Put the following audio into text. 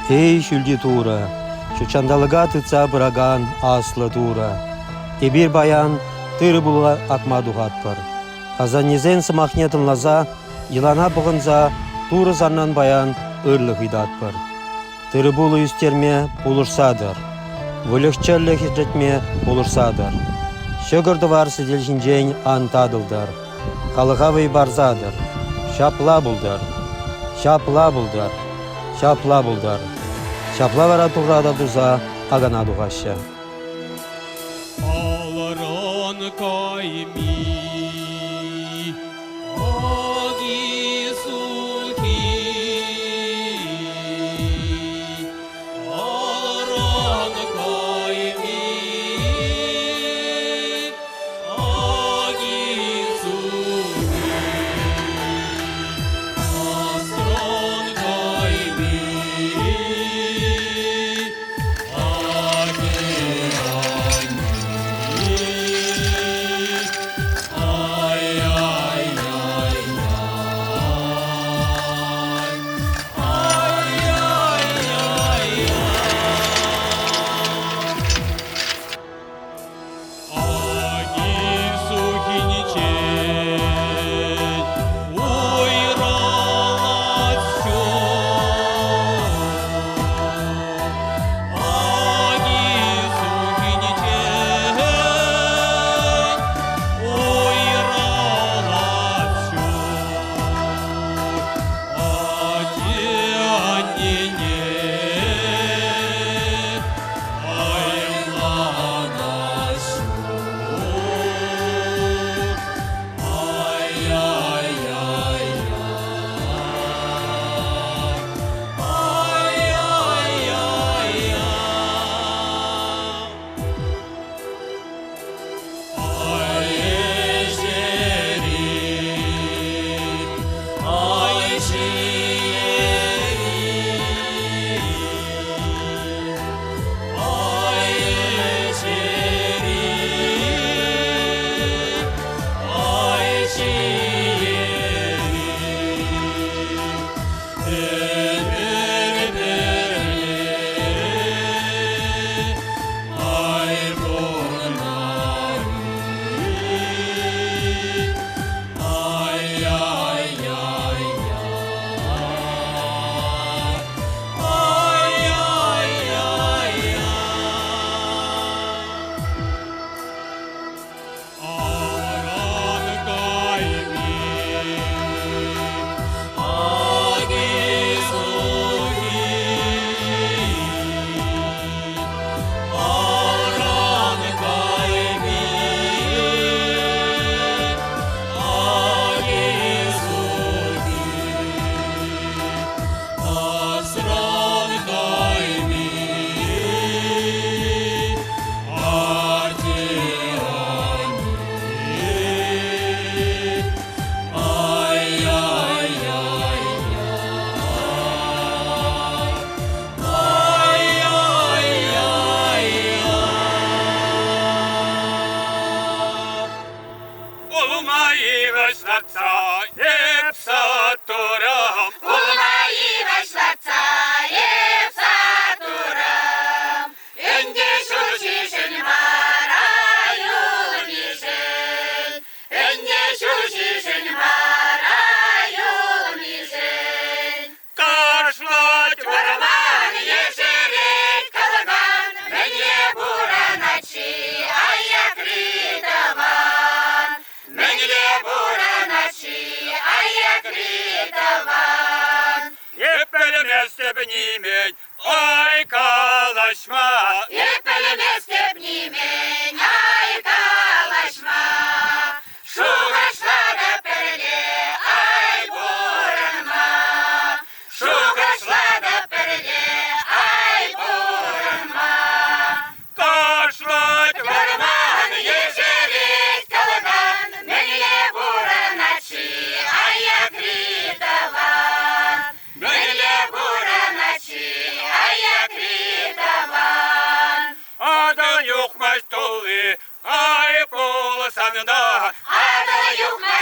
Эй, ҫӳлти Турӑ, ҫутҫанталӑка тытса пыракан аслӑ Турӑ, эпир паян тырӑ-пулӑ акма тухатпӑр. Асаннесен сӑмахне тӑнласа, йӑлана пӑхӑнса Турӑ санран паян ырлӑх ыйтатпӑр. Тырӑ-пулӑ ӳстерме пулӑшса тӑр, выльӑх-чӗрлӗх ӗрчетме пулӑшса тӑр. Ҫӑкӑр-тӑвар сӗтел ҫинчен ан татӑлтӑр, халӑха вӑй парса тӑр. Ҫапла пултӑр, ҫапла пултӑр, ҫапла пултӑр. Ҫапла вара Турра та туса акана тухаҫҫӗ. Алран кайми аки-сухи, алран кайми аки-сухи, асран кайми. Улма йывӑҫ лартса эп сатурам. Улма йывӑҫ лартса эп сатурам. Ӗнтӗ ҫулҫишӗн мар, ай улмишӗн. Ӗнтӗ ҫулҫишӗн мар, ай улмишӗн. Кашлать вӑрман, ешерет кӑлкан, мӗнле пурӑнать-ши аякри тӑван? Мӗнле пурӑнать-ши аякри тӑван? Эп пӗлместӗп нимен, ай калаҫма. Эп пӗлместӗп нимен, ай калаҫма. Шухӑшлатӑп пӗрле, ай пурӑнма. Шухӑшлатӑп пӗрле, ай пурӑнма. Кашлать вӑрман, ешерет кӑлкан, мӗнле пурӑнать-ши аякри тӑван? Мӗнле пурӑнать-ши аякри тӑван? Атӑл юхмасть тулли, ай пулсан та. Атӑл юхмасть.